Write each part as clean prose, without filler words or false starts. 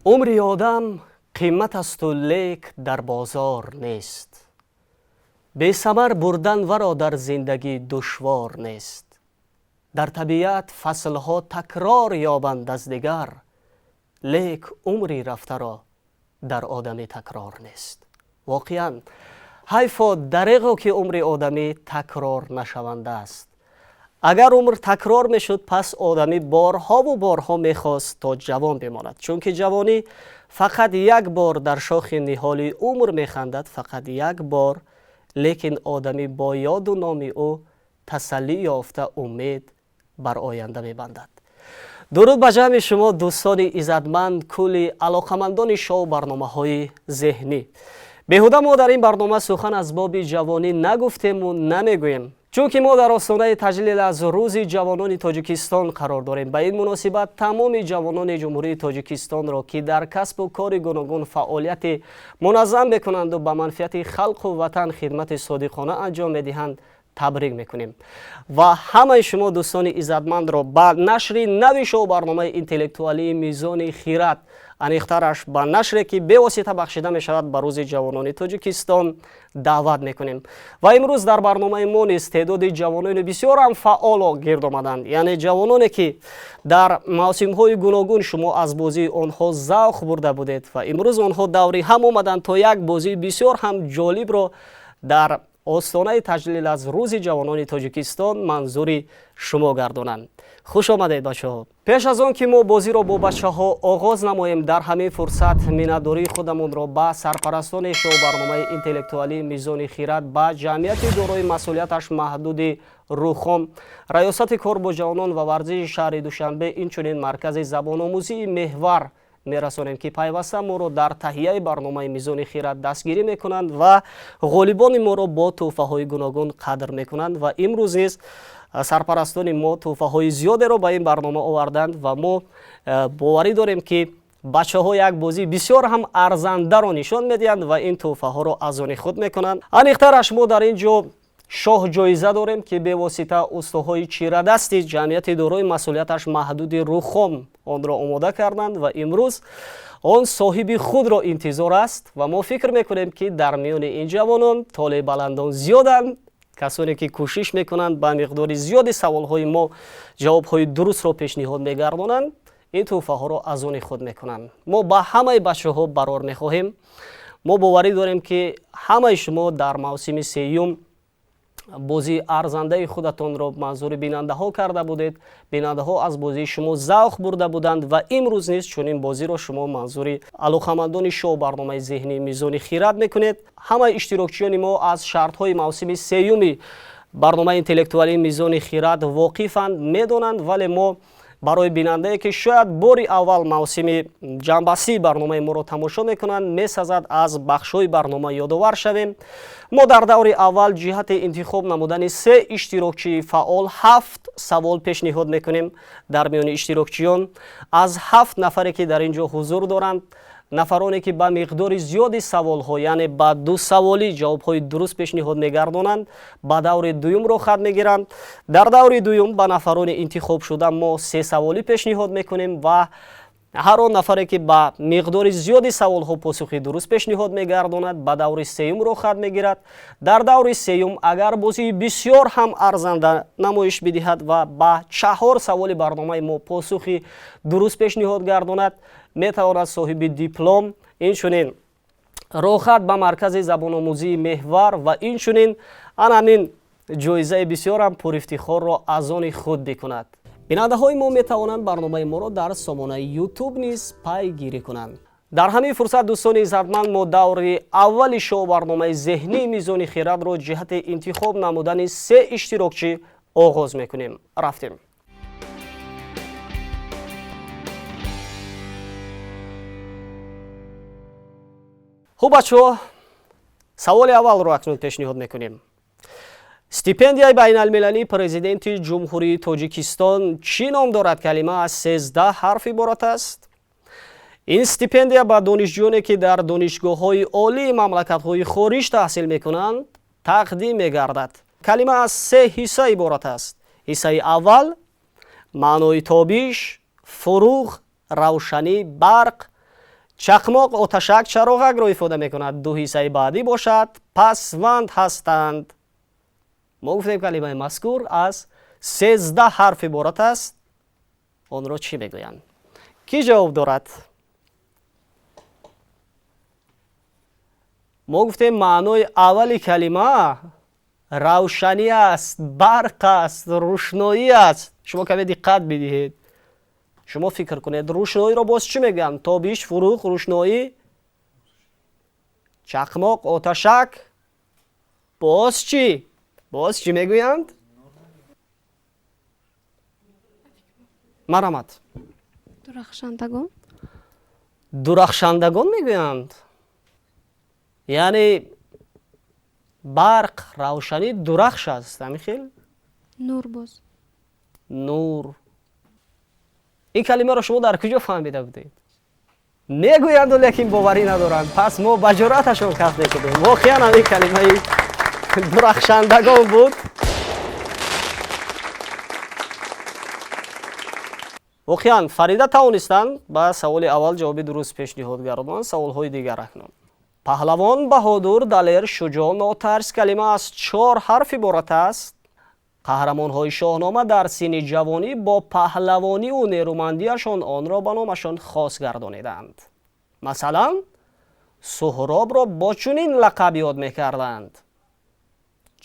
Умри одам қимат асту, лек дар бозор нест. Бесамар бурдан варо дар зиндагӣ душвор нест. Дар табиат фаслҳо такрор ёбанд аз дигар, лек умри рафтаро дар одамӣ такрор нест. Воқеан, ҳайфо дареғо, ки умри одамӣ такрор нашаванда аст. Агар умр такрор мешуд, пас одамӣ борҳову борҳо мехост, то ҷавон бимонад, чунки ҷавонӣ фақат як бор дар шохи ниҳоли умр механдад, фақат як бор. Лекин одамӣ бо ёду номи ӯ тасаллӣ ёфта, умед бар оянда мебандад. Дуруд ба ҷамъи шумо, дӯстони иззатманд, кулли алоқамандони шоу барномаҳои зеҳнӣ. Беҳуда мо дар ин барнома сухан аз боби ҷавонӣ нагуфтему намегӯем, чунки мо дар остонаи таҷлил аз Рӯзи ҷавонони Тоҷикистон қарор дорем. Ба ин муносибат тамоми ҷавонони Ҷумҳурии Тоҷикистонро, ки дар касбу кори гуногун фаъолияти муназзам мекунанду ба манфиати халқу ватан хидмати содиқона анҷом медиҳанд, табрик мекунем ва ҳамаи шумо, дӯстони иззатмандро, ба нашри нави шоу барномаи интеллектуалии «Мизони хират», аниқтараш ба нашре, ки бевосита бахшида мешавад ба Рӯзи ҷавонони Тоҷикистон, даъват мекунем. Ва имрӯз дар барномаи мо низ теъдоди ҷавонони бисёрам фаъоло гирд омаданд, яъне ҷавононе, ки дар мавсимҳои гуногун шумо аз бозии онҳо завқ бурда будед ва имрӯз онҳо даври ҳам омаданд, то як бозии бисёр ҳам ҷолибро дар остонаи таҷлил аз Рӯзи ҷавонони Тоҷикистон манзури шумо гардонанд. Хуш омадед, бачаҳо! Пеш аз он ки мо бозиро бо бачаҳо оғоз намоем, дар ҳамин фурсат миннатдории худамонро ба сарпарастони шоу-барномаи интеллектуалии «Мизони хират», ба ҷамъияти дорои масъулияташ маҳдуди «Рухом», Раёсати кор бо ҷавонон ва варзиши шаҳри Душанбе, инчунин Маркази забономӯзии «Меҳвар» мерасонем, ки пайваста моро дар таҳияи барномаи «Мизони хират» дастгирӣ мекунанд ва ғолибони моро бо тӯҳфаҳои гуногун қадр мекунанд. Ва имрӯз низ сарпарастони мо тӯҳфаҳои зиёдеро ба ин барнома оварданд ва мо боварӣ дорем, ки бачаҳо як бозии бисёр ҳам арзандаро нишон медиҳанд ва ин тӯҳфаҳоро аз они худ мекунанд. Аниқтараш, мо дар ин ҷо шоҳ ҷоиза дорем, ки бевосита устоҳои чирадасти ҷамъияти дорои масъулияташ маҳдуди «Рухом» онро омода карданд ва имрӯз он соҳиби худро интизор аст. Ва мо фикр мекунем, ки дар миёни ин ҷавонон толеъбаландон зиёданд, касоне ки кӯшиш мекунанд, ба миқдори зиёди саволҳои мо ҷавобҳои дурустро пешниҳод мегардонанд, ин тӯҳфаҳоро аз они худ мекунанд. Мо ба ҳамаи бачаҳо барор мехоҳем. Мо боварӣ дорем, ки ҳамаи шумо дар мавсими сеюм бозии арзандаи худатонро манзури бинандаҳо карда будед, бинандаҳо аз бозии шумо завқ бурда буданд ва имрӯз низ чунин бозиро шумо манзури алоқамандони шоу барномаи зеҳнии «Мизони хират» мекунед. Ҳамаи иштирокчиёни мо аз шартҳои мавсими сеюми барномаи интеллектуалии «Мизони хират» воқифанд, медонанд, вале мо барои бинандае, ки шояд бори аввал мавсими ҷамъбастии барномаи моро тамошо мекунанд, месазад аз бахшҳои барнома ёдовар шавем. Мо дар даври аввал ҷиҳати интихоб намудани се иштирокчии фаъол ҳафт савол пешниҳод мекунем. Дар миёни иштирокчиён аз ҳафт нафаре, ки дар ин ҷо ҳузур доранд, нафароне, ки ба миқдори зиёди саволҳо, яъне ба дусаволӣ ҷавобҳои дуруст пешниҳод мегардонанд, ба даври дуюм роҳхат мегиранд. Дар даври дуюм ба нафарони интихобшуда мо сесаволӣ пешниҳод мекунем ва ҳар он нафаре, ки ба миқдори зиёди саволҳо посухи дуруст пешниҳод мегардонад, ба даври сеюм роҳхат мегирад. Дар даври сеюм агар бозии бисёр ҳам арзанда намоиш бидиҳад ва ба чаҳор саволи барномаи мо посухи дуруст пешниҳод гардонад, метавонад соҳиби диплом, инчунин роҳхат ба Маркази забономӯзии «Меҳвар» ва инчунин ана ҳамин ҷоизаи бисёрам пурифтихорро аз они худ бикунад. Бинандаҳои мо метавонанд барномаи моро дар сомонаи Ютуб низ пайгирӣ кунанд. Дар ҳамин фурсат, дӯстони иззатманд, мо даври аввали шоу барномаи зеҳнии «Мизони хиратро» ҷиҳати интихоб намудани се иштирокчӣ оғоз мекунем. Рафтем! Хуб, бачаҳо, саволи аввалро акнун пешниҳод мекунем. Стипендияи байналмилалии Президенти Ҷумҳурии Тоҷикистон чӣ ном дорад? Калима аз 13 ҳарф иборат аст. Ин стипендия ба донишҷӯёне, ки дар донишгоҳҳои олии мамлакатҳои хориҷ таҳсил мекунанд, тақдим мегардад. Калима аз се ҳисса иборат аст. Ҳиссаи аввал: маънои тобиш, фуруғ, равшанӣ, барқ. Чақмоқ, оташак, чароғакро ифода мекунад. Ду ҳиссаи баъдӣ бошад пасванд ҳастанд. Мо гуфтем, калимаи мазкур аз 13 ҳарф иборат аст. Онро чӣ мегӯянд? Кӣ ҷавоб дорад? Мо гуфтем, маънои аввали калима равшанӣ аст, барқ аст, рӯшноӣ аст. Шумо каме диққат бидиҳед. Шумо фикр кунед, рӯшноиро боз чӣ мегӯянд? Тобиш, фурӯғ, рӯшноӣ, чақмоқ, оташак, боз чӣ? Боз чӣ мегӯянд? Марҳамат. Дурахшандагон. Дурахшандагон мегӯянд. Яъне барқ, равшанӣ дурахш аст, ҳамин хел? Нур боз. Нур. Ин калимаро шумо дар куҷо фаҳмида будед? Мегӯянду, лекин боварӣ надоранд. Пас мо ба ҷуръаташон каф мекунем. Воқеан ҳам ин калимаи дурахшандагон буд. Воқеан Фарида тавонистанд ба саволи аввал ҷавоби дуруст пешниҳод гардонанд. Саволҳои дигар акнун. Паҳлавон, баҳодур, далер, шуҷоъ, нотарс калима аз 4 ҳарф иборат аст. Қаҳрамонҳои Шоҳнома дар синни ҷавонӣ бо паҳлавониву нерӯмандиашон онро ба номашон хос гардониданд. Масалан, Суҳробро бо чунин лақаб ёд мекарданд.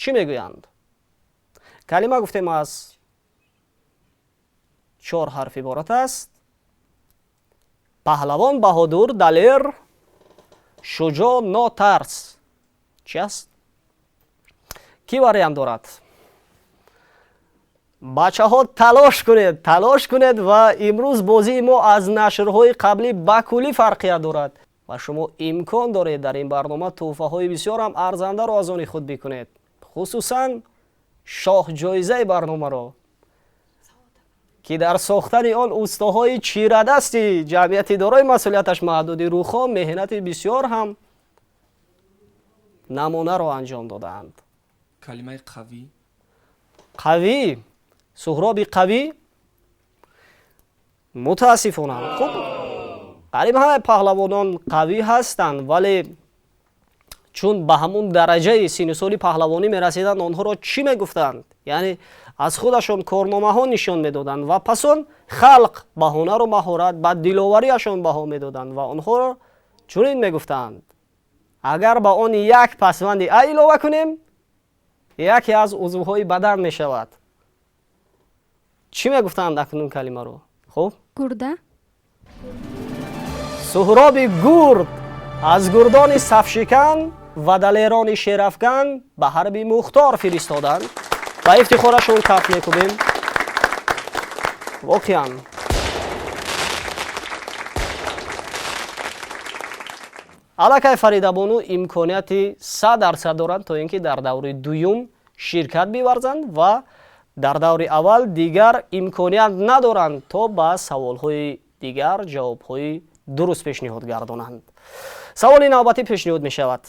Чӣ мегӯянд? Калима гуфтем аз 4 ҳарф иборат аст. Паҳлавон, баҳодур, далер, шуҷоъ, нотарс. Чӣ аст? Кӣ вариант дорад? Бачаҳо, талош кунед, талош кунед ва имрӯз бозии мо аз нашрҳои қаблӣ ба куллӣ фарқият дорад ва шумо имкон доред дар ин барнома тӯҳфаҳои бисёрам арзандаро аз они худ бикунед, хусусан шоҳҷоизаи барномаро, ки дар сохтани он устоҳои чирадасти ҷамъияти дорои масъулияташ маҳдуди Рӯхо меҳнати бисёр ҳам намунаро анҷом додаанд. Калимаи қавӣ. Қавӣ. Суҳроби қавӣ. Мутаассифона, хуб, қариб ҳамаи паҳлавонон қавӣ ҳастанд, вале чун ба ҳамун дараҷаи синну соли паҳлавонӣ мерасиданд, онҳоро чӣ мегуфтанд? Яъне аз худашон корномаҳо нишон медоданд ва пас он халқ ба ҳунару маҳорат, ба диловариашон баҳо медоданд ва онҳоро чунин мегуфтанд: агар ба он як пасванди а илова кунем, яке аз узвҳои бадан мешавад. Чӣ мегуфтанд акнун калимаро? Хуб? Гурда. Суҳроби гурд аз гурдони сафшикан ва далерони шерафкан ба ҳарби Мухтор фиристоданд. Ба ифтихорашон каф мекубем. Воқеан аллакай Фаридабону имконияти 100% доранд, то ин ки дар даври дуюм ширкат биварзанд ва дар даври аввал дигар имконият надоранд, то ба саволҳои дигар ҷавобҳои дуруст пешниҳод гардонанд. Саволи навбатӣ пешниҳод мешавад.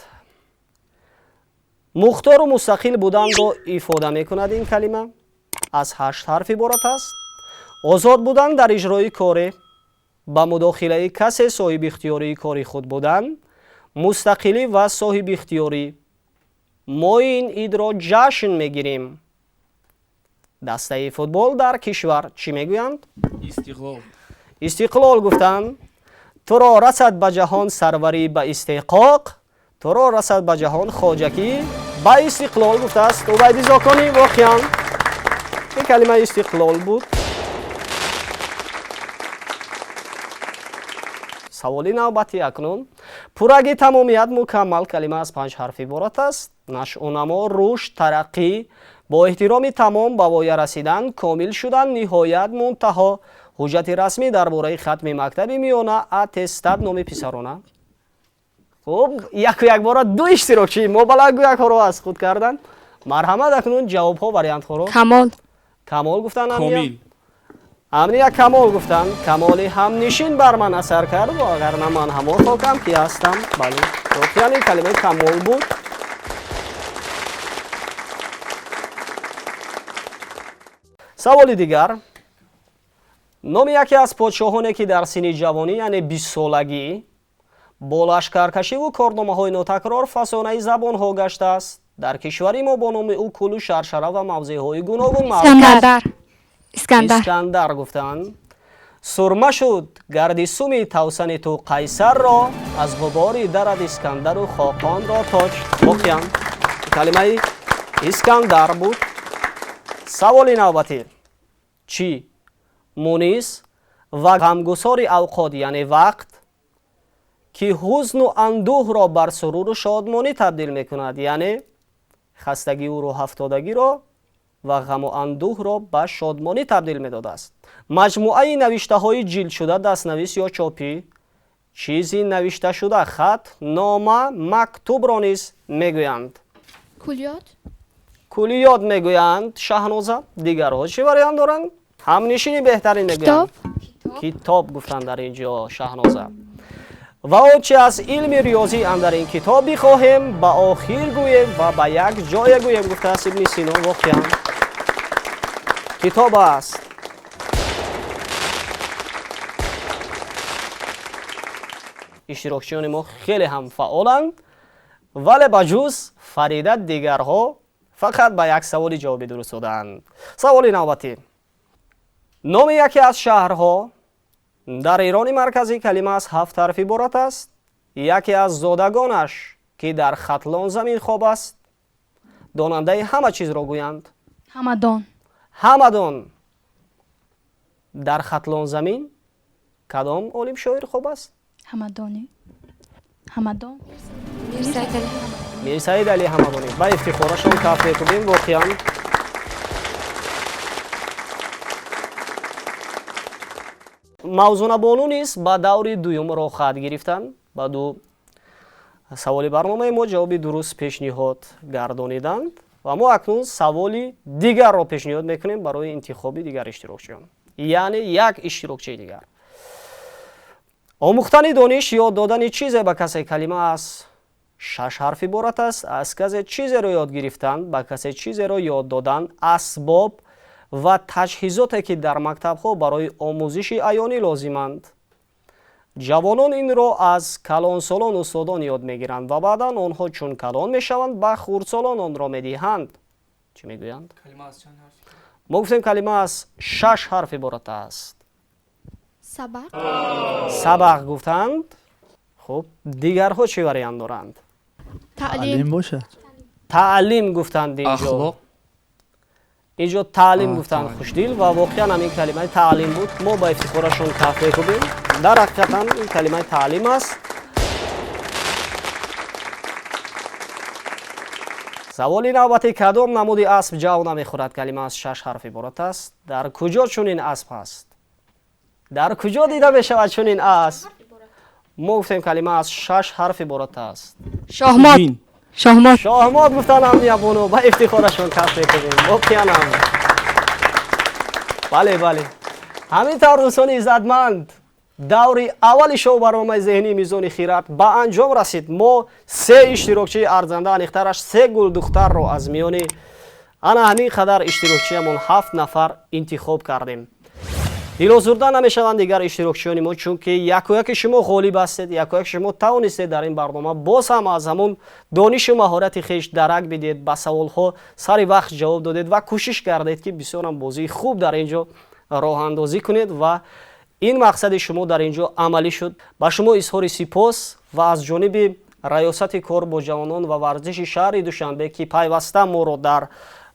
Мухтору мустақил буданро ифода мекунад ин калима. Аз 8 ҳарф иборат аст. Озод будан дар иҷрои коре, ба мудохилаи касе соҳибихтиёрии кори худ будан, мустақилӣ ва соҳибихтиёрӣ. Мо ин идро ҷашн мегирем. Дастаи футбол дар кишвар чӣ мегӯянд? Истиқлол. Истиқлол гуфтанд. Туро расад ба ҷаҳон сарварӣ ба истиҳқоқ, туро расад ба ҷаҳон хоҷакӣ ба истиқлол гуфтааст Убайди Зоконӣ. Воқеан ин калимаи истиқлол буд. Саволи навбатӣ акнун. Пурраги тамомият мукаммал калима аз 5 ҳарф иборат аст. Нашъунамо, рушд, тараққӣ, бо эҳтироми тамом ба воя расидан, комил шудан, ниҳоят, мунтаҳо. Ҳуҷҷати расмӣ дар бораи хатми мактаби миёна, аттестат номи писарона. Хуб, яку якбора ду иштирокчии мо баландгӯякҳоро аз худ карданд. Марҳамат, акнун ҷавобҳо, вариантҳоро. Камол. Камол гуфтанд. Комил. Амния Камол гуфтанд. Камоли ҳамнишин бар ман асар кард ва агар на ман ҳамон хокам ки ҳастам. Бале, воқеан ин калимаи камол буд. Саволи дигар. Номи яке аз подшоҳоне, ки дар синни ҷавонӣ, яъне 20-солагӣ, Бо лашкаркашиву корномаҳои нотакрор фасонаи забонҳо гаштааст. Дар кишвари мо бо номи ӯ кӯлу шаршара ва мавзеъҳои гуногун Искандар. Искандар. Искандар гуфтанд. Сурма шуд гарди суми тавсани ту Қайсарро, аз ғубори дарад Искандару хоқонро тоҷ. Воқеан калимаи Искандар буд. Саволи навбатӣ: чӣ мунис ва ғамгусори авқот, яъне вақт, ки ҳузну андӯҳро бар суруру шодмонӣ табдил мекунад, яъне хастагиву рӯҳафтодагиро ва ғаму андӯҳро ба шодмонӣ табдил медодааст. Маҷмӯаи навиштаҳои ҷилдшуда, дастнавис ё чопӣ, чизи навишташуда, хат, нома, мактубро низ мегӯянд. Куллиёт. Куллиёт мегӯянд. Шаҳноза, дигарҳо чӣ вариант доранд? Ҳамнишини беҳтарин мегӯянд. Китоб. Китоб гуфтанд дар ин ҷо Шаҳноза. Ва он чи аз илми риёзӣ андар ин китоб бихоҳем, ба охир гӯем ва ба як ҷое гӯем, гуфтааст Ибни Сино. Воқеан китоб аст. Иштирокчиёни мо хеле ҳам фаъоланд, вале ба ҷуз Фарида дигарҳо фақат ба як саволи ҷавоби дуруст додаанд. Саволи навбатӣ: номи яке аз шаҳрҳо дар Ирони марказӣ, калима аз ҳафт ҳарф иборат аст. Яке аз зодагонаш, ки дар Хатлон замин хоб аст, донандаи ҳама чизро гӯянд. Ҳамадон. Ҳамадон. Дар Хатлон замин кадом олим шоир хоб аст? Ҳамадонӣ. Ҳамадон. Мирсаид Али. Мирсаид Али Ҳамадонӣ. Ба ифтихорашон каф мекунем. Воқеан Мавзунабону низ ба даври дуюм роҳхат гирифтанд. Ба ду саволи барномаи мо ҷавоби дуруст пешниҳод гардониданд ва мо акнун саволи дигарро пешниҳод мекунем барои интихоби дигар иштирокчиён, яъне як иштирокчии дигар. Омӯхтани дониш, ёд додани чизе ба касе, калима аз шаш ҳарф иборат аст. Аз касе чизеро ёд гирифтан, ба касе чизеро ёд додан, асбоб ва таҷҳизоте, ки дар мактабҳо барои омӯзиши аёнӣ лозиманд. Ҷавонон инро аз калонсолон, устодон ёд мегиранд ва баъдан онҳо чун калон мешаванд, ба хурдсолон онро медиҳанд. Чӣ мегӯянд? Калима аз чанд ҳарф? Мо гуфтем, калима аз шаш ҳарф иборат аст. Сабақ. Сабақ гуфтанд. Хуб, дигарҳо чӣ вариант доранд? Таълим. Бошад. Таълим гуфтанд инҷо. Ахлоқ. Инҷо таълим А, гуфтанд. Таълим. Хушдил, ва воқеан ҳамин калимаи таълим буд. Мо ба ифтихорашон каф мекунем. Дар ҳақиқатан ин калимаи таълим аст. Саволи навбатӣ: кадом намуди асп ҷав намехӯрад? Калима аз шаш ҳарф иборат аст. Дар куҷо чунин асп ҳаст? Дар куҷо дида мешавад чунин асп? Мо гуфтем, калима аз шаш ҳарф иборат аст. Шоҳмот. Ин. Шоҳмот. Шоҳмот гуфтан Амниябону. Ба ифтихорашон каф мекунем. Воқеанам, бале, бале, ҳамин тавр, дӯстони иззатманд, даври аввали шоу барномаи зеҳнии Мизони хират ба анҷом расид. Мо се иштирокчии арзанда, аниқтараш се гулдухтарро аз миёни ана ҳамин қадар иштирокчиямон, ҳафт нафар, интихоб кардем. Дилозурда намешаванд дигар иштирокчиёни мо, чунки якояки шумо ғолиб ҳастед, якояки шумо тавонистед дар ин барнома боз ҳам аз ҳамун донишу маҳорати хеш дарак бидиҳед, ба саволҳо сари вақт ҷавоб додед ва кӯшиш кардед, ки бисёрам бозии хуб дар ин ҷо роҳандозӣ кунед ва ин мақсади шумо дар ин ҷо амалӣ шуд. Ба шумо изҳори сипос ва аз ҷониби раёсати кор бо ҷавонон ва варзиши шаҳри Душанбе, ки пайваста моро дар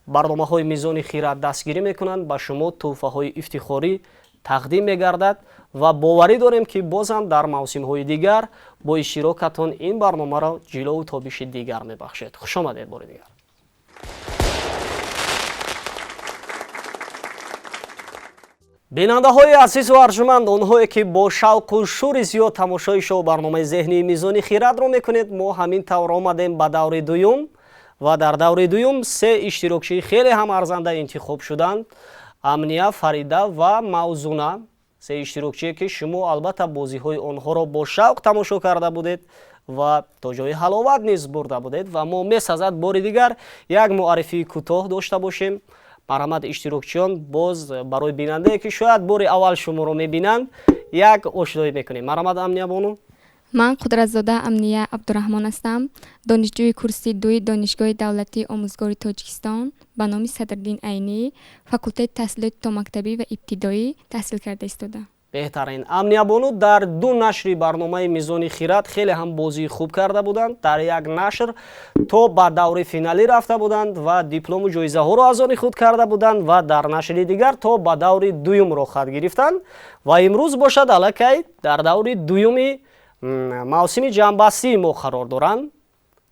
барномаҳои Мизони хират дастгирӣ мекунанд, ба шумо тӯҳфаҳои ифтихорӣ тақдим мегардад ва боварӣ дорем, ки бозам дар мавсимҳои дигар бо иштирокатон ин барномаро ҷилову тобиши дигар мебахшед. Хушомадед бори дигар. Бинандаҳои азизу арҷуманд, онҳое ки бо шавқу шӯри зиёд тамошои шоу барномаи зеҳнии Мизони хиратро мекунед, мо ҳамин тавр омадем ба даври дуюм ва дар даври дуюм се иштирокчии хеле ҳам арзанда интихоб шуданд: Амния, Фарида ва Мавзуна. Се иштирокчие, ки шумо албатта бозиҳои онҳоро бо шавқ тамошо карда будед ва то ҷои ҳаловат низ бурда будед. Ва мо месазад бори дигар як муаррифии кӯтоҳ дошта бошем. Марҳамат, иштирокчиён, боз барои бинандае, ки шояд бори аввал шуморо мебинанд, як ошноӣ мекунем. Марҳамат, Амниябону. Ман Қудратзода Амния Абдураҳмон ҳастам, донишҷӯи курси дуи Донишгоҳи давлатии омӯзгори Тоҷикистон ба номи Садриддин Айнӣ, факултети таҳсилоти томактабӣ ва ибтидоӣ таҳсил карда истодаам. Беҳтарин. Амниябону дар ду нашри барномаи Мизони хирад хеле ҳам бозии хуб карда буданд. Дар як нашр то ба даври финалӣ рафта буданд ва диплому ҷоизаҳоро аз они худ карда буданд ва дар нашри дигар то ба даври дуюм роҳхат гирифтанд ва имрӯз бошад аллакай дар даври дуюми мавсими ҷамъбастии мо қарор доранд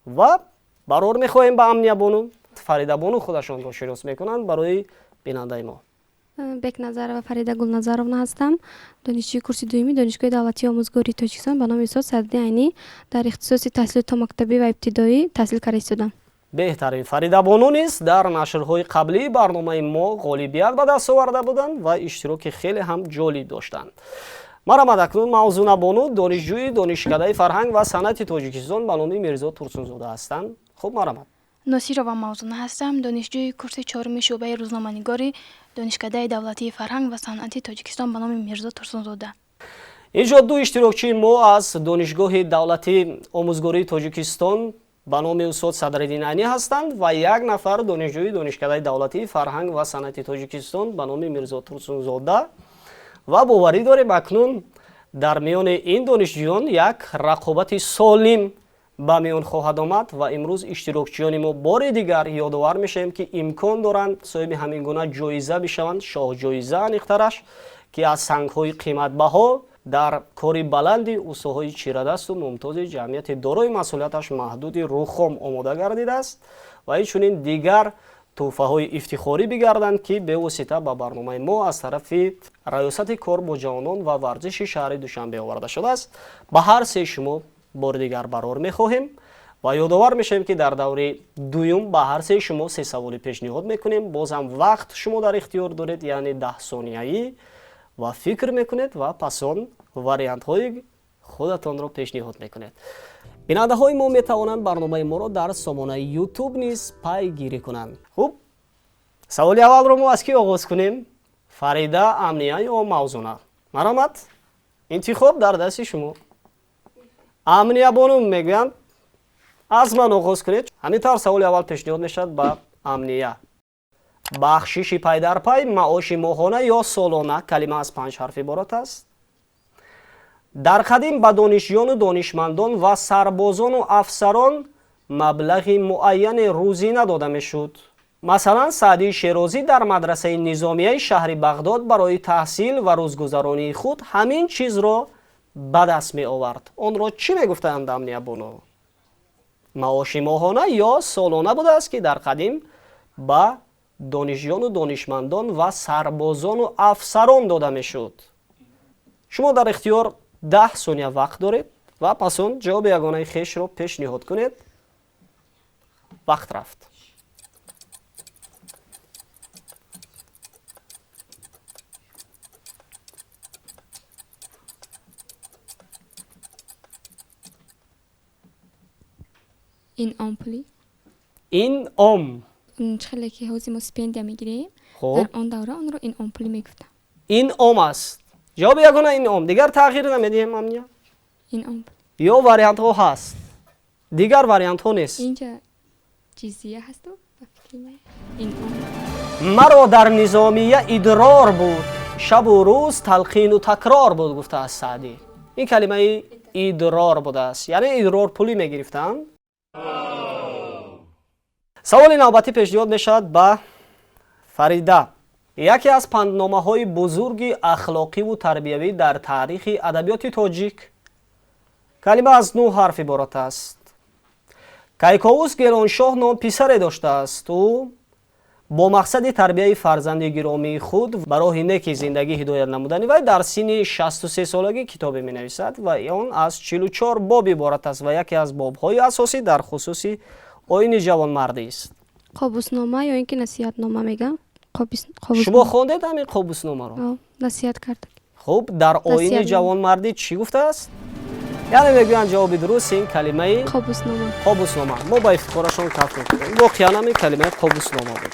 ва барор мехоҳем ба Амниябону. Фаридабону худашонро шинос мекунанд барои бинандаи мо. Бекназарова Фарида Гулназаровна ҳастам, донишҷӯи курси дуюми Донишгоҳи давлатии омӯзгории Тоҷикистон ба номи устод Садриддин Айнӣ, дар ихтисоси таҳсилоти томактабӣ ва ибтидоӣ таҳсил карда истодам. Беҳтарин. Фаридабону низ дар нашрҳои қаблии барномаи мо ғолибият ба даст оварда буданд ва иштироки хеле ҳам ҷолиб доштанд. Марҳамат, акнун Мавзунабону донишҷӯи Донишкадаи фарҳанг ва санъати Тоҷикистон ба номи Мирзо Турсунзода ҳастанд. Хуб, марҳамат. Носирова Мавзуна ҳастам, донишҷӯи курси чоруми шӯъбаи рӯзноманигори Донишкадаи давлатии фарҳанг ва санъати Тоҷикистон ба номи Мирзо Турсунзода. Инҷо ду иштирокчии мо аз Донишгоҳи давлатии омӯзгории Тоҷикистон ба номи устод Садриддин Айнӣ ҳастанд ва як нафар донишҷӯи Донишкадаи давлатии фарҳанг ва санъати Тоҷикистон ба номи Мирзо Турсунзода. Ва боварӣ дорем, акнун дар миёни ин донишҷӯён як рақобати солим ба миён хоҳад омад ва имрӯз иштирокчиёни мо бори дигар ёдовар мешавем, ки имкон доранд соҳиби ҳамин гуна ҷоиза бишаванд, шоҳҷоиза аниқтараш, ки аз сангҳои қиматбаҳо дар кори баланди устоҳои чирадасту мумтози ҷамъияти дорои масъулияташ маҳдуди Рухом омода гардидааст ва инчунин дигар тӯҳфаҳои ифтихорӣ бигарданд, ки бевосита ба барномаи мо аз тарафи Раёсати кор бо ҷавонон ва варзиши шаҳри Душанбе оварда шудааст. Ба ҳар се шумо бори дигар барор мехоҳем ва ёдовар мешавем, ки дар даври дуюм ба ҳар сеи шумо се саволи пешниҳод мекунем. Боз ҳам вақт шумо дар ихтиёр доред, яъне 10 сонияӣ, ва фикр мекунед ва пас он вариантҳои худатонро пешниҳод мекунед. Бинандаҳои мо метавонанд барномаи моро дар сомонаи YouTube низ пайгирӣ кунанд. Хуб, саволи аввалро мо аз кӣ оғоз кунем? Фарида, Амния ё Мавзуна? Марҳамат, интихоб дар дасти шумо. Амниябону мегӯянд, аз ман оғоз кунед. Ҳамин тавр саволи аввал пешниҳод мешавад ба Амния. Бахшиши пайдарпай, маоши моҳона ё солона, калима аз 5 ҳарф иборат аст. Дар қадим ба донишҷӯёну донишмандон ва сарбозону афсарон маблағи муайяне рӯзина дода мешуд. Масалан, Саъдии Шерозӣ дар мадрасаи низомияи шаҳри Бағдод барои таҳсил ва рӯзгузаронии худ ҳамин чизро ба даст меовард. Онро чӣ мегуфтанд, Амниябону? Маоши моҳона ё солона будааст, ки дар қадим ба донишҷӯёну донишмандон ва сарбозону афсарон дода мешуд. Шумо дар ихтиёр 10 сония вақт доред ва пас он ҷавоби ягонаи хешро пешниҳод кунед. Вақт рафт. Инъом пулӣ? Инъом. Чӣ хеле ки ҳозир мо стипендия мегирем, Хуб. дар он давра онро инъом пулӣ мегуфтам. Инъом аст. Ҷавоби ягона инъом. Дигар тағйир намедиҳем, Амния? Инъом пулӣ. Ё вариантҳо ҳаст? Дигар вариантҳо нест. Инҷа ҷизия ҳасту ба фикри ман инъом. Маро дар низомия идрор буд, шабу рӯз талқину такрор буд, гуфтааст Саъдӣ. Ин калимаи идрор будааст, яъне идрор пулӣ мегирифтанд. Саволи навбатӣ пешниҳод мешавад ба Фарида. Яке аз пандномаҳои бузурги ахлоқиву тарбиявӣ дар таърихи адабиёти тоҷик. Калима аз 9 ҳарф иборат аст. Кайковус Гелоншоҳ ном писаре доштааст. Ӯ бо мақсади тарбияи фарзанди гиромии худ ба роҳи неки зиндагӣ ҳидоят намудани вай дар синни 63 солагӣ китобе менависад ва он аз 44 боб иборат аст ва яке аз бобҳои асосӣ дар хусуси оини ҷавонмардист. Қобуснома ё ин ки насиҳатнома мегӯям? Қобуснома. Шумо хондед ҳамин қобусномаро? О, насиҳат карда. Хуб, дар оини Насиҳатнома. ҷавонмардӣ чӣ гуфтааст? Яъне мегӯянд ҷавоби дуруст ин калимаи Қобуснома. Қобуснома. Мо ба ифтихорашон каф мекунем. Воқеан ҳамин калимаи қобуснома буд.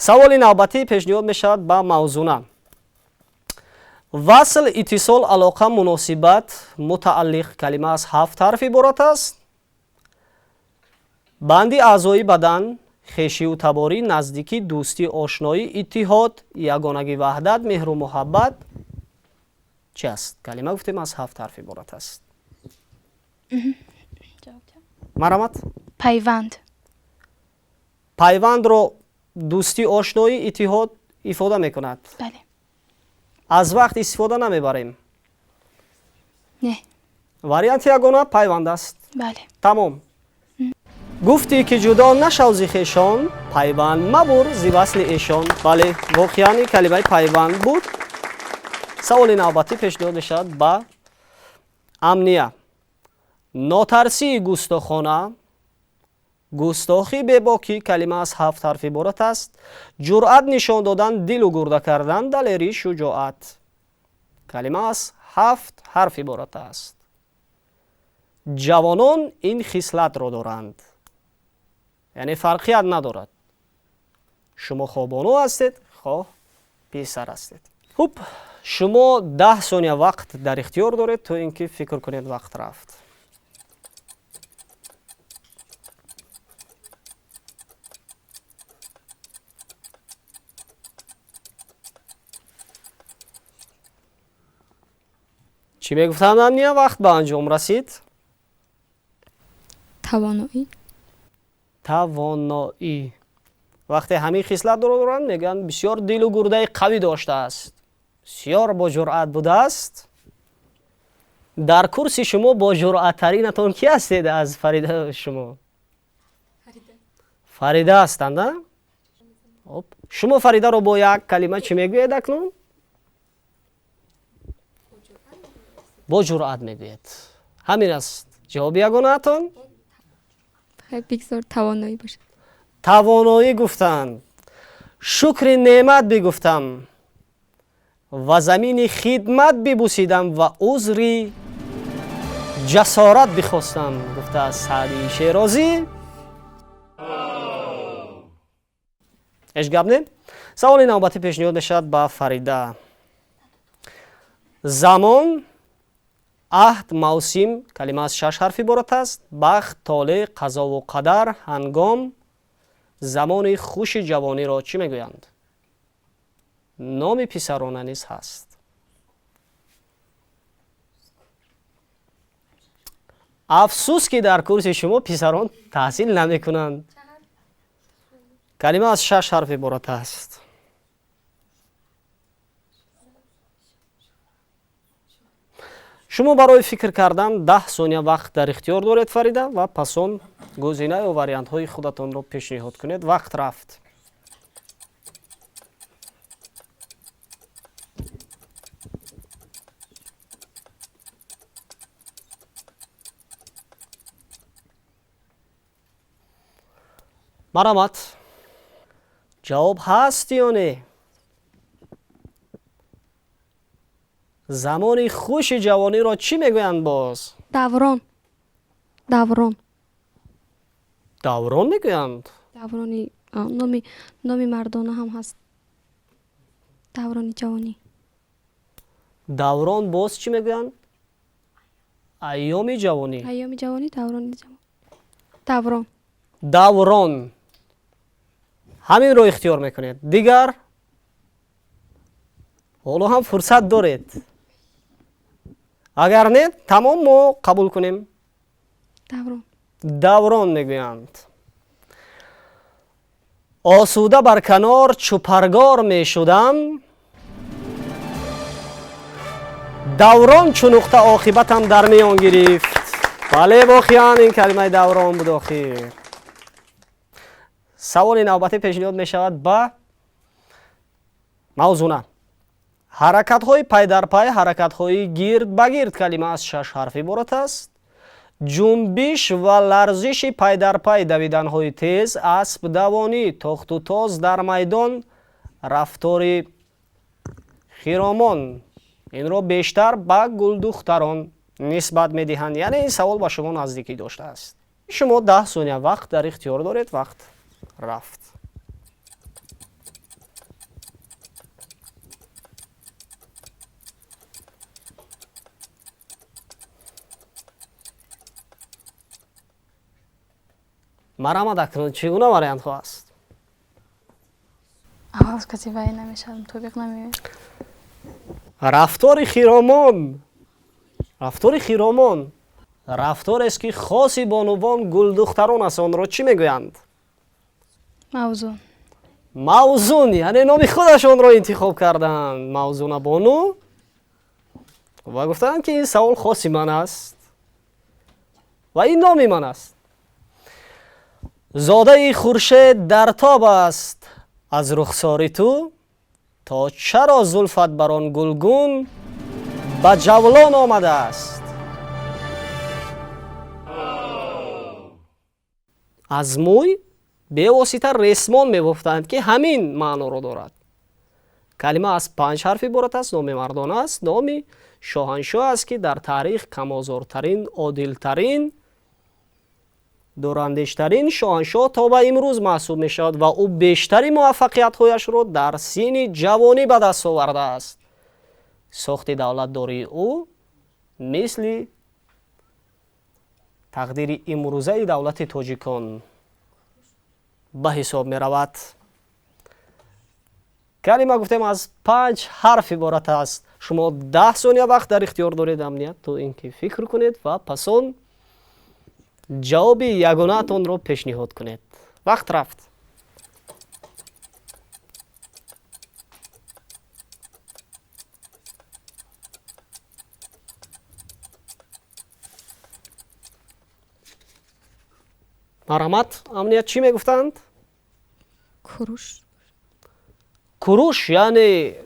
Саволи навбатӣ пешниҳод мешавад ба Мавзуна. Васл, иттисол, алоқа, муносибат, мутааллиқ калима аз ҳафт ҳарф иборат аст. Банди аъзои бадан, хешиву таборӣ, наздикӣ, дӯстӣ, ошноӣ, иттиҳод, ягонагӣ, ваҳдат, меҳру муҳаббат чи аст? Калима гуфтем аз ҳафт ҳарф иборат аст. Марҳамат. Пайванд. Пайвандро дӯстӣ, ошноӣ, иттиҳод ифода мекунад. Бале. Аз вақт истифода намебарем. Не. Варианти ягона пайванд аст. Бале. Тамом. Гуфтӣ ки ҷудо нашав зи хешон, пайванд мабур зи васли эшон. Бале, воқеан ин калимаи пайванд буд. Саволи навбатӣ пешниҳод мешавад ба Амния. Нотарсии густохона, густохи бебокӣ калима аз ҳафт ҳарф иборат аст. Ҷуръат нишон додан, дилу гурда кардан, далерӣ, шуҷоат. Калима аз ҳафт ҳарф иборат аст. Ҷавонон ин хислатро доранд. Яъне фарқият надорад. Шумо хоҳ бону ҳастед, хоҳ писар ҳастед. Хуб, шумо 10 сония вақт дар ихтиёр доред, то ин ки фикр кунед. Вақт рафт. Чӣ мегуфтанд, Амния? Вақт ба анҷом расид. Тавоноӣ. Тавоноӣ. Вақте ҳамин хислатро доранд, мегӯянд бисёр дилу гурдаи қавӣ доштааст, бисёр боҷуръат будааст. Дар курси шумо боҷуръаттаринатон ки ҳастед аз Фарида? Шумо Фарида ҳастанд, а? Шумо Фаридаро бо як калима чӣ мегӯед акнун? Бо ҷуръат мегӯед. Ҳамин аст ҷавоби ягонаатон? Бигзор тавоноӣ бошад. Тавоноӣ гуфтанд. Шукри неъмат бигуфтам ва замини хидмат бибусидам ва узри ҷасорат бихостам, гуфтааст Саъдии Шерозӣ. Ҳеҷ гап не. Саволи навбатӣ пешниҳод мешавад ба Фарида. Замон, аҳд, мавсим калима аз шаш ҳарф иборат аст. Бахт, толеъ, қазову қадар, ҳангом. Замони хуши ҷавониро чӣ мегӯянд? Номи писарона низ ҳаст. Афсӯс, ки дар курси шумо писарон таҳсил намекунанд. Калима аз шаш ҳарф иборат аст. Шумо барои фикр кардан 10 сония вақт дар ихтиёр доред, Фарида, ва пас он гузина ё вариантҳои худатонро пешниҳод кунед. Вақт рафт. Марҳамат, ҷавоб ҳаст ё не? Замони хуши ҷавониро чӣ мегӯянд боз? Даврон, даврон. Даврон мегӯянд. Даврони номи мардона ҳам ҳаст, даврони ҷавонӣ. Даврон боз чӣ мегӯянд? Айёми ҷавонӣ. Айёми ҷавонӣ, даврони ҷавонӣ, даврон. Даврон, ҳаминро ихтиёр мекунед. Дигар ҳоло ҳам фурсат доред. Агар не, тамом, мо қабул кунем. Даврон. Даврон мегӯянд. Осуда бар канор чӯпаргор мешудам, даврон чу нуқта оқибатам дар миён гирифт. Бале, воқеан ин калимаи даврон буд охир. Саволи навбатӣ пешниҳод мешавад ба Мавзуна. Ҳаракатҳои пайдарпай, ҳаракатҳои гирд ба гирд калима аз шаш ҳарф иборат аст. Ҷунбиш ва ларзиши пайдарпай, давиданҳои тез, аспдавонӣ, тохту тоз дар майдон, рафтори хиромон. Инро бештар ба гулдухтарон нисбат медиҳанд. Яъне ин савол ба шумо наздикӣ доштааст. Шумо 10 сония вақт дар ихтиёр доред. Вақт рафт. Марҳамат, акнун чӣ гуна вариантҳо аст? Аввал каси вай намешавад, мутобиқ намеояд. Рафтори хиромон, рафтори хиромон, рафторест, ки хоси бонувон, гулдухтарон аст, онро чӣ мегӯянд? Мавзун. Мавзун, яъне номи худашонро интихоб карданд, Мавзуна бону, ва гуфтанд, ки ин савол хоси ман аст ва ин номи ман аст. Зодаи хуршед дар тоб аст аз рухсори ту, то чаро зулфат бар он гулгун ба ҷавлон омадааст? Аз мӯй бевосита ресмон мебофтанд, ки ҳамин маъноро дорад. Калима аз панҷ ҳарф иборат аст, номи мардона аст, номи шоҳаншоҳ аст, ки дар таърих камозортарин, одилтарин, дурандештарин шоҳаншоҳ то ба имрӯз маҳсуб мешавад ва ӯ бештари муваффақиятҳояшро дар синни ҷавонӣ ба даст овардааст. Сохти давлатдории ӯ мисли тақдири имрӯзаи давлати тоҷикон ба ҳисоб меравад. Калима, гуфтем, аз панҷ ҳарф иборат аст. Шумо 10 сония вақт дар ихтиёр доред, Амният, то ин ки фикр кунед ва пас он ҷавоби ягонаатонро пешниҳод кунед. Вақт рафт. Марҳамат, Амният, чӣ мегуфтанд? Куруш. Куруш, яъне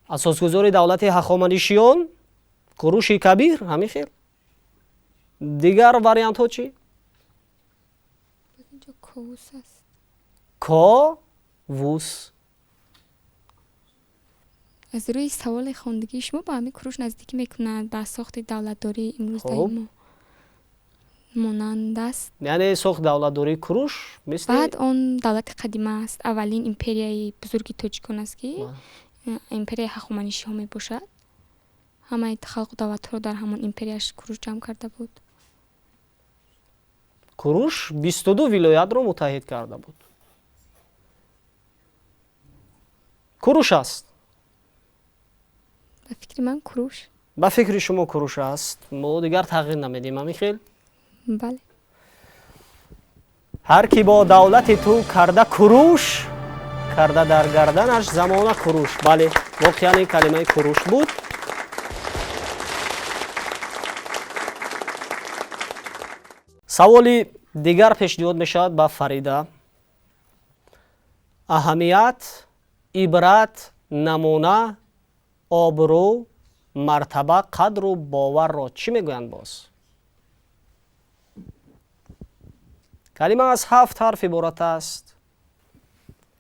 асосгузори давлати Ҳахоманишиён, Куруши Кабир, ҳамин хел. Дигар вариантҳо чӣ? Инҷо Ковус аст. Ковус. Аз рӯи саволи хондагии шумо ба ҳамин Куруш наздикӣ мекунад, ба сохти давлатдории имрӯздаи мо монанд аст. Яъне сохт давлатдории Куруш мисли Баъд он давлати қадима аст, аввалин империяи бузурги тоҷикон аст, ки империяи Ҳахоманишиҳо мебошад. Ҳамаи халқу давлатҳоро дар ҳамон империяш Куруш ҷамъ карда буд. Куруш 22 вилоятро муттаҳид карда буд. Куруш аст? Ба фикри ман, Куруш. Ба фикри шумо, Куруш аст. Мо дигар тағйир намедиҳем, ҳамин хел? Бале. Ҳар ки бо давлати ту карда куруш, карда дар гарданаш замона куруш. Бале, воқеан ин калимаи куруш буд. Саволи дигар пешниҳод мешавад ба Фарида. Аҳамият, ибрат, намуна, обрӯ, мартаба, қадру боварро чӣ мегӯянд боз? Калима аз ҳафт ҳарф иборат аст.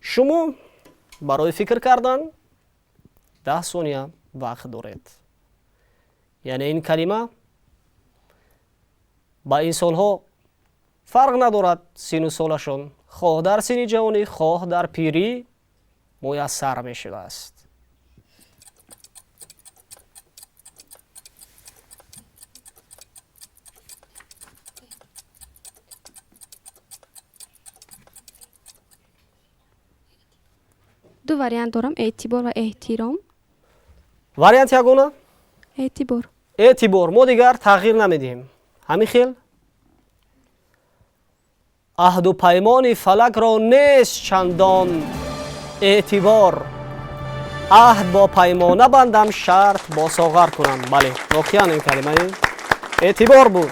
Шумо барои фикр кардан 10 сония вақт доред. Яъне ин калима ба инсонҳо фарқ надорад сину солашон, хоҳ дар синни ҷавонӣ, хоҳ дар пирӣ муяссар мешудааст. Ду вариант дорам: эътибор ва эҳтиром. Вариант ягона? Эътибор. Эътибор. Мо дигар тағйир намедиҳем, ҳамин хел. Аҳду паймони фалакро нест чандон эътибор, аҳд бо паймона бандам, шарт бо соғар кунам. Бале, воқеан ин калимаи эътибор буд.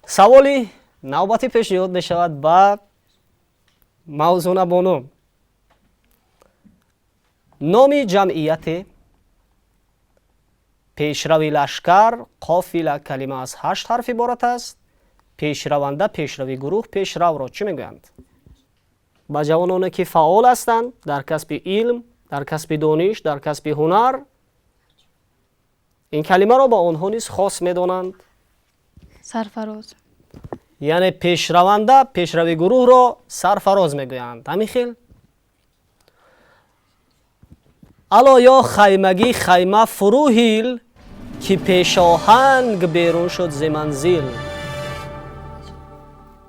Саволи навбатӣ пешниҳод мешавад ба Мавзуна бону. Номи ҷамъияте, пешрави лашкар, қофила. Калима аз ҳашт ҳарф иборат аст. Пешраванда, пешрави гурӯҳ, пешравро чӣ мегӯянд? Ба ҷавононе, ки фаъол ҳастанд дар касби илм, дар касби дониш, дар касби ҳунар, ин калимаро ба онҳо низ хос медонанд. Сарфароз. Яъне пешраванда, пешрави гурӯҳро сарфароз мегӯянд, ҳамин хел. Ало ё хаймагӣ, хайма фурӯ ҳил. Ки пешоҳанг берун шуд зи манзил.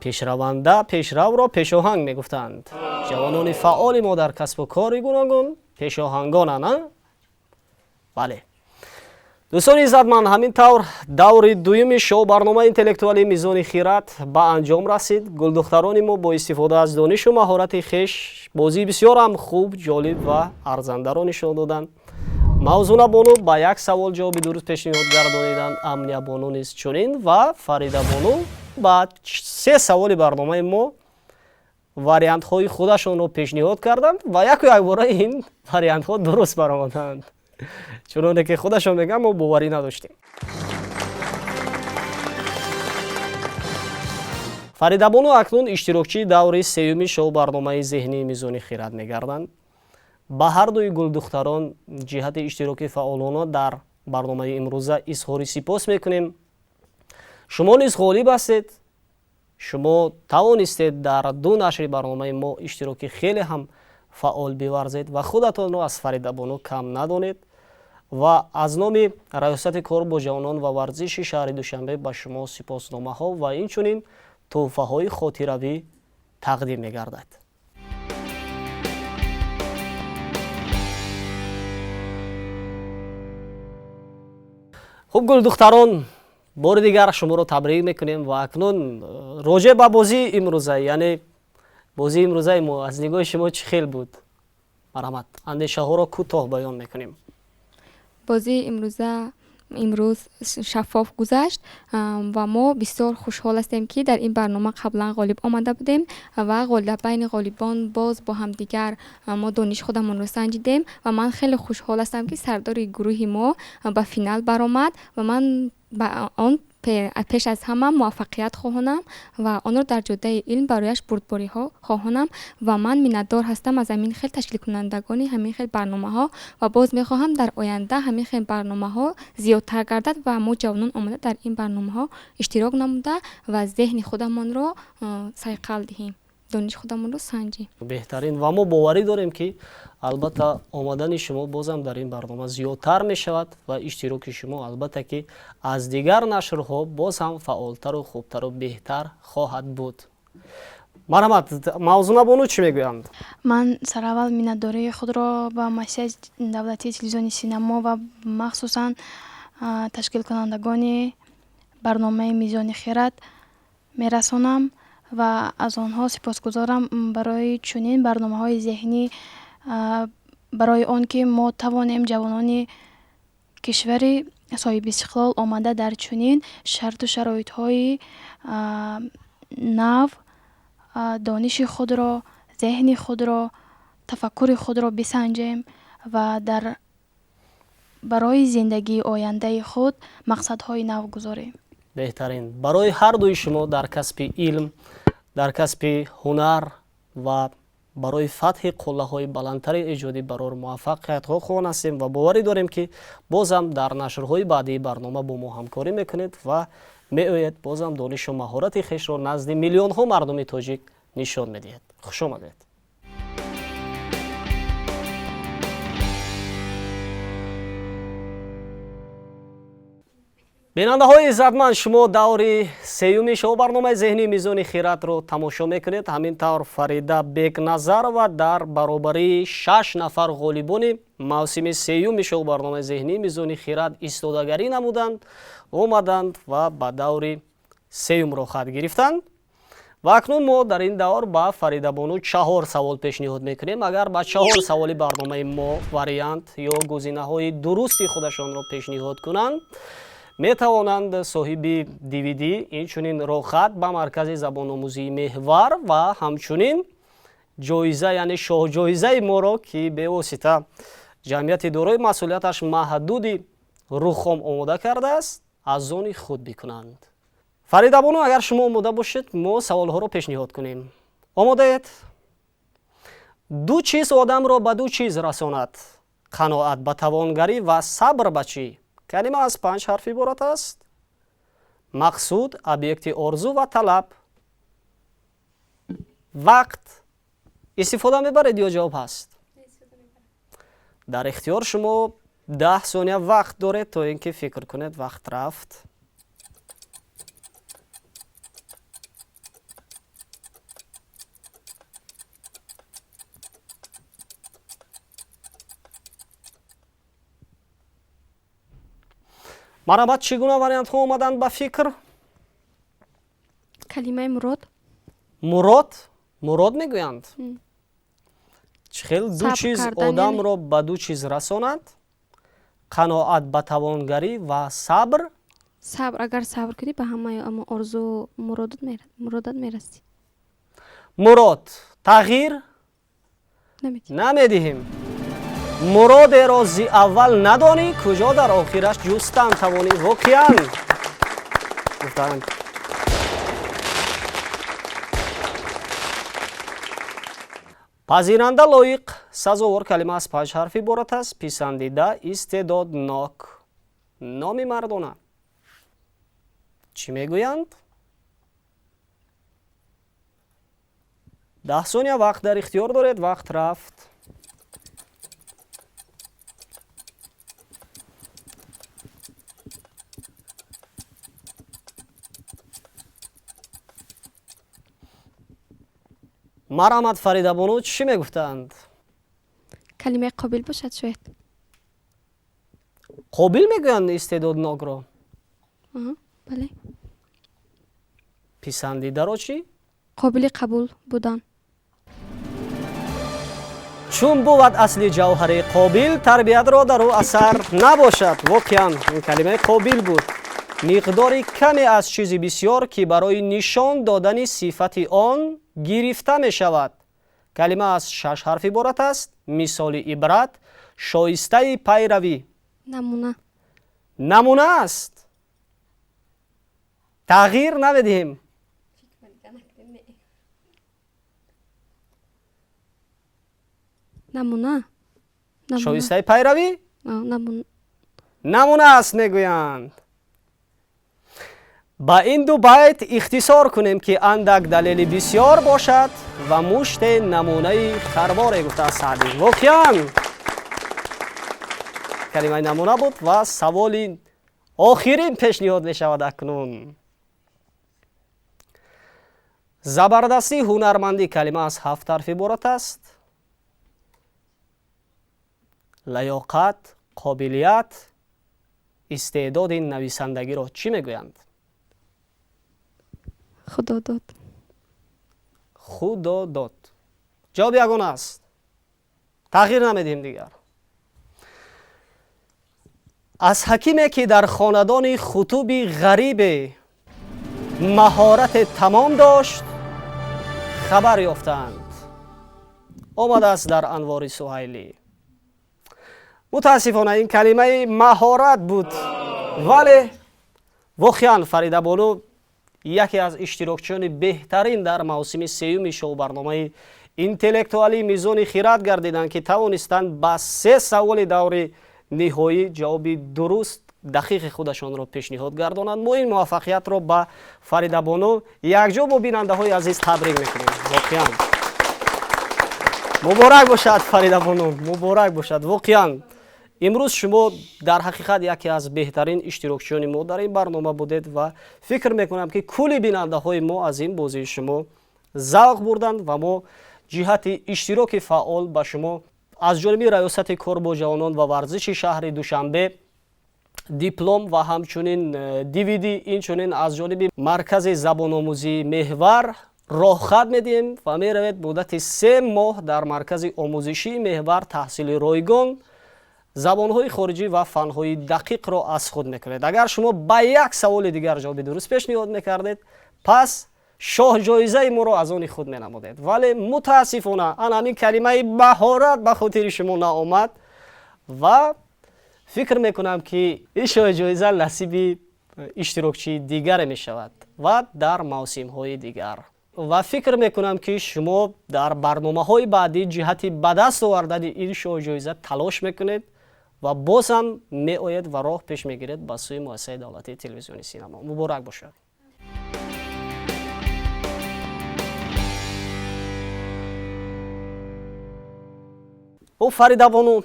Пешраванда, пешравро пешоҳанг мегуфтанд. Ҷавонони фаъоли мо дар касбу кори гуногун пешоҳангонанд, а? Бале. Дӯстони иззатманд, ҳамин тавр даври дуюми шоу барномаи интеллектуалии Мизони хират ба анҷом расид. Гулдухтарони мо бо истифода аз донишу маҳорати хеш бозии бисёр ҳам хуб, ҷолиб ва арзандаро нишон доданд. Мавзуна бону ба як савол ҷавоби дуруст пешниҳод гардониданд, Амния бону низ чунин ва Фарида бону ба се саволи барномаи мо вариантҳои худашонро пешниҳод карданд ва яку якбора ин вариантҳо дуруст баромаданд. Чуноне ки худашон мегӯянд, мо боварӣ надоштем. Фаридабону акнун иштирокчии даври сеюми шоу барномаи зеҳнии Мизони хират мегарданд. Ба ҳар дуи гулдухтарон ҷиҳати иштироки фаъолона дар барномаи имрӯза изҳори сипос мекунем. Шумо низ ғолиб ҳастед. Шумо тавонистед дар ду нашри барномаи мо иштироки хеле ҳам фаъол биварзед ва худатонро аз Фаридабону кам надонед ва аз номи Раёсати кор бо ҷавонон ва варзиши шаҳри Душанбе ба шумо сипосномаҳо ва инчунин тӯҳфаҳои хотиравӣ тақдим мегардад. Хуб, гулдухтарон, бори дигар шуморо табрик мекунем ва акнун роҷеъ ба бозии имрӯза, яъне бозии имрӯзаи мо аз нигоҳи шумо чӣ хел буд? Марҳамат, андешаҳоро кӯтоҳ баён мекунем. Бозии имрӯз шаффоф гузашт ва мо бисёр хушҳол ҳастем, ки дар ин барнома қаблан ғолиб омада будем ва байни ғолибон боз бо ҳамдигар мо дониши худамонро санҷидем ва ман хеле хушҳол ҳастам, ки сардори гурӯҳи мо ба финал баромад ва ман ба он пеш аз ҳама муваффақият хоҳонам ва онро дар ҷодаи илм барояш бурдбориҳо хоҳонам ва ман миннатдор ҳастам аз ҳамин хел ташкилкунандагони ҳамин хел барномаҳо ва боз мехоҳам дар оянда ҳамин хел барномаҳо зиёдтар гардад ва мо ҷавонон омада дар ин барномаҳо иштирок намуда ва зеҳни худамонро сайқал диҳем, дониши худамонро санҷем. Беҳтарин, ва мо боварӣ дорем, ки албатта омадани шумо бозам дар ин барнома зиёдтар мешавад ва иштироки шумо албатта ки аз дигар нашрҳо боз ҳам фаъолтару хубтару беҳтар хоҳад буд. Марҳамат, Мавзуна бону чӣ мегӯянд? Ман сараввал миннатдории худро ба Муассисаи давлатии телевизиони синамо ва махсусан ташкилкунандагони барномаи Мизони хират мерасонам ва аз онҳо сипосгузорам барои чунин барномаҳои зеҳнӣ, барои он ки мо тавонем ҷавонони кишвари соҳибистиқлол омада дар чунин шарту шароитҳои нав дониши худро, зеҳни худро, тафаккури худро бисанҷем ва дар барои зиндагии ояндаи худ мақсадҳои нав гузорем. Беҳтарин. Барои ҳар дуи шумо дар касби илм, дар касби ҳунар ва барои фатҳи қуллаҳои баландтари эҷодӣ барор муваффақиятҳо хоҳон ҳастем ва боварӣ дорем, ки бозам дар нашрҳои баъдии барнома бо мо ҳамкорӣ мекунед ва меоед бозам донишу маҳорати хешро назди миллионҳо мардуми тоҷик нишон медиҳед. Хуш омадед. Бинандаҳои иззатманд, шумо даври сеюми шоу барномаи зеҳнии Мизони хиратро тамошо мекунед. Ҳамин тавр Фарида Бекназарова дар баробарии шаш нафар ғолибони мавсими сеюми шоу барномаи зеҳнии Мизони хират истодагарӣ намуданд, омаданд ва ба даври сеюм роҳхат гирифтанд. Ва акнун мо дар ин давр ба Фаридабону чаҳор савол пешниҳод мекунем. Агар ба чаҳор саволи барномаи мо вариант ё гузинаҳои дурусти худашонро пешниҳод кунанд, метавонанд соҳиби DVD, инчунин роҳхат ба маркази забономӯзии Меҳвар ва ҳамчунин ҷоиза, яъне шоҳҷоизаи моро, ки бевосита ҷамъияти дорои масъулияташ маҳдуди Рухом омода кардааст, аз они худ бикунанд. Фаридабону, агар шумо омода бошед, мо саволҳоро пешниҳод кунем. Омодаед? Ду чиз одамро ба ду чиз расонад: қаноат ба тавонгарӣ ва сабр ба чӣ? Калима аз панҷ ҳарф иборат аст. Мақсуд, объекти орзу ва талаб. Вақт истифода мебаред ё ҷавоб ҳаст? Дар ихтиёр шумо 10 сония вақт доред, то ин ки фикр кунед. Вақт рафт. Марҳамат, чӣ гуна вариантҳо омаданд ба фикр? Калимаи мурод. Мурод, мурод мегӯянд. Чӣ хел ду Сабр чиз кардан, одамро ба ду чиз расонад? Қаноат ба тавонгарӣ ва сабр. Сабр, агар сабр кунӣ, ба ҳамаи ама орзу муродат мерасӣ. Мурод тағйир намедиҳӣ. Намедиҳем. Муродеро зи аввал надонӣ, куҷо дар охираш ҷустан тавонӣ? Воқеан гуфтанд. Пазиранда, лоиқ, сазовор. Калима аз панҷ ҳарф иборат аст. Писандида, истеъдоднок. Номи мардона чӣ мегӯянд? 10 сония вақт дар ихтиёр доред. Вақт рафт. Марҳамат, Фаридабону, чӣ мегуфтанд? Калимаи қобил бошад, шояд. Қобил мегӯянд истеъдоднокро? Аҳа, бале. Писандидаро чӣ? Қобили қабул будан. Чун бувад асли ҷавҳари қобил, тарбиятро дар ӯ асар набошад. Воқеан, ин калимаи қобил буд. Миқдори каме аз чизи бисьёр, ки барои нишон додани сифати он гирифта мешавад. Калима аз шаш ҳарф иборат аст. Мисоли ибрат, шоистаи пайравӣ. Намуна. Намуна аст. Тағйир намедиҳем. Намуна. Намуна. Шоистаи пайравӣ. Намуна. Намуна аст мегӯянд. Ба ин ду байт ихтисор кунем, ки андак далели бисьёр бошад ва муште намунаи харворе, гуфтааст Саъдӣ. Воқеан, калимаи намуна буд. Ва саволи охирин пешниҳод мешавад акнун. Забардастӣ, ҳунармандӣ. Калима аз ҳафт ҳарф иборат аст. Лаёқат, қобилият, истеъдоди нависандагиро чӣ мегӯянд? Худодод. Худодод ҷавоби ягона аст. Тағйир намедиҳем дигар. Аз ҳакиме, ки дар хонадони хутуби ғарибе маҳорате тамом дошт, хабар ёфтаанд. Омадааст дар Анвори Суҳайлӣ. Мутаассифона, ин калимаи маҳорат буд. Вале воқеан, Фаридабону яке аз иштирокчиёни беҳтарин дар мавсими сеюми шоу-барномаи интеллектуалии Мизони хирад гардиданд, ки тавонистанд ба се саволи даври ниҳоӣ ҷавоби дуруст, дақиқи худашонро пешниҳод гардонанд. Мо ин муваффақиятро ба Фаридабону якҷо бо бинандаҳои азиз табрик мекунем. Воқеан, муборак бошад, Фаридабону, муборак бошад. Воқеан, имрӯз шумо дар ҳақиқат яке аз беҳтарин иштирокчиёни мо дар ин барнома будед ва фикр мекунам, ки кулли бинандаҳои мо аз ин бозии шумо завқ бурданд. Ва мо ҷиҳати иштироки фаъол ба шумо аз ҷониби Раёсати кор бо ҷавонон ва варзиши шаҳри Душанбе диплом ва ҳамчунин DVD, инчунин аз ҷониби Маркази забономӯзии Меҳвар роҳхат медиҳем ва меравед, муддати 3 моҳ дар маркази омӯзишии Меҳвар таҳсили ройгон, забонҳои хориҷӣ ва фанҳои дақиқро аз худ мекунед. Агар шумо ба як саволи дигар ҷавоби дуруст пешниҳод мекардед, пас шоҳҷоизаи моро аз они худ менамудед. Вале мутаассифона, ан ҳамин калимаи маҳорат ба хотири шумо наомад ва фикр мекунам, ки ин шоҳҷоиза насиби иштирокчии дигаре мешавад ва дар мавсимҳои дигар. Ва фикр мекунам, ки шумо дар барномаҳои баъдӣ ҷиҳати ба даст овардани ин шоҳҷоиза талош мекунед ва боз ҳам меоед ва роҳ пеш мегиред ба сӯи Муассисаи давлатии телевизиони синамо. Муборак бошад. Фаридабону,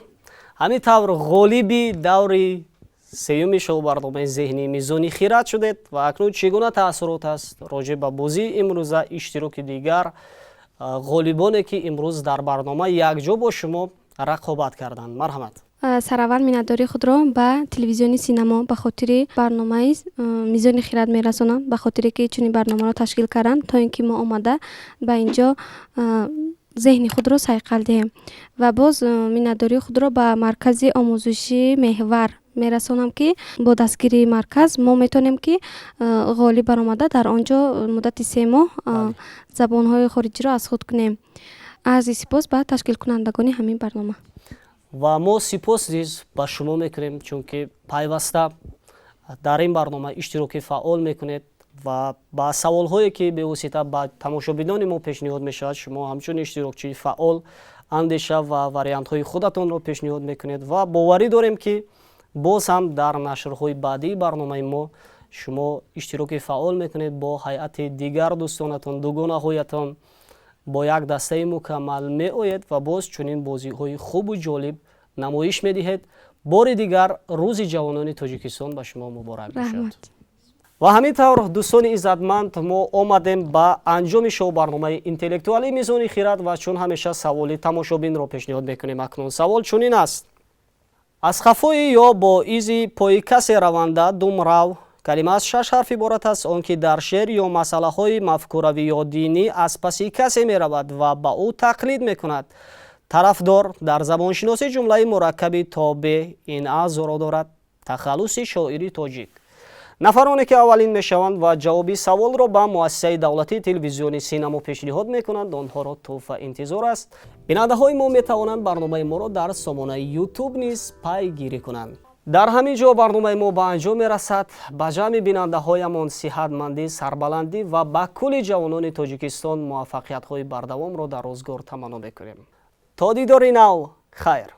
Ҳамин тавр ғолиби даври сеюми шоу-барномаи зеҳнии Мизони хирад шудед. Ва акнун чӣ гуна таассурот аст роҷеъ ба бозии имрӯза, иштироки дигар ғолибоне, ки имрӯз дар барнома якҷо бо шумо рақобат карданд? Марҳамат. Сараввал миннатдории худро ба телевизиони Синамо ба хотири барномаи Мизони хирад мерасонам, ба хотире ки чунин барномаро ташкил карданд, то ин ки мо омада ба инҷо зеҳни худро сайқал диҳем. Ва боз миннатдории худро ба маркази омӯзишии Меҳвар мерасонам, ки бо дастгирии марказ мо метавонем, ки ғолиб баромада, дар он ҷо муддати 3 моҳ забонҳои хориҷиро аз худ кунем. Арзи сипос ба ташкилкунандагони ҳамин барнома. Ва мо сипос низ ба шумо мекунем, чунки пайваста дар ин барнома иштироки фаъол мекунед ва ба саволҳое, ки бевосита ба тамошобинони мо пешниҳод мешавад, шумо ҳамчун иштирокчии фаъол андеша ва вариантҳои худатонро пешниҳод мекунед. Ва боварӣ дорем, ки боз ҳам дар нашрҳои баъдии барномаи мо шумо иштироки фаъол мекунед, бо ҳайати дигар дӯстонатон, дугонаҳоятон, бо як дастаи мукаммал меоед ва боз чунин бозиҳои хубу ҷолиб намоиш медиҳед. Бори дигар Рӯзи ҷавонони Тоҷикистон ба шумо муборак бошад. Ва ҳамин тавр, дӯстони иззатманд, мо омадем ба анҷоми шоу-барномаи интеллектуалии Мизони хирад ва чун ҳамеша саволи тамошобинро пешниҳод мекунем. Акнун савол чунин аст: аз хафои ё бо изи пои касе раванда, думрав, калима аз шаш ҳарф иборат аст, он ки дар шеър ё масъалаҳои мафкуравӣ ё динӣ аз паси касе меравад ва ба ӯ тақлид мекунад. Тарафдор, дар забоншиносӣ ҷумлаи мураккаби тобеъ ин аъзоро дорад. Тахаллуси шоири тоҷик. Нафароне, ки аввалин мешаванд ва ҷавоби саволро ба муассисаи давлатии телевизиони Синамо пешниҳод мекунанд, онҳоро тӯҳфа интизор аст. Бинандаҳои мо метавонанд барномаи моро дар сомонаи Ютуб низ пайгирӣ кунанд. Дар ҳамин ҷо барномаи мо ба анҷом мерасад. Ба ҷамъи бинандаҳоямон сиҳатмандӣ, сарбаландӣ ва ба кулли ҷавонони Тоҷикистон муваффақиятҳои бардавомро дар рӯзгор таманно мекунем. То дидори нав, хайр.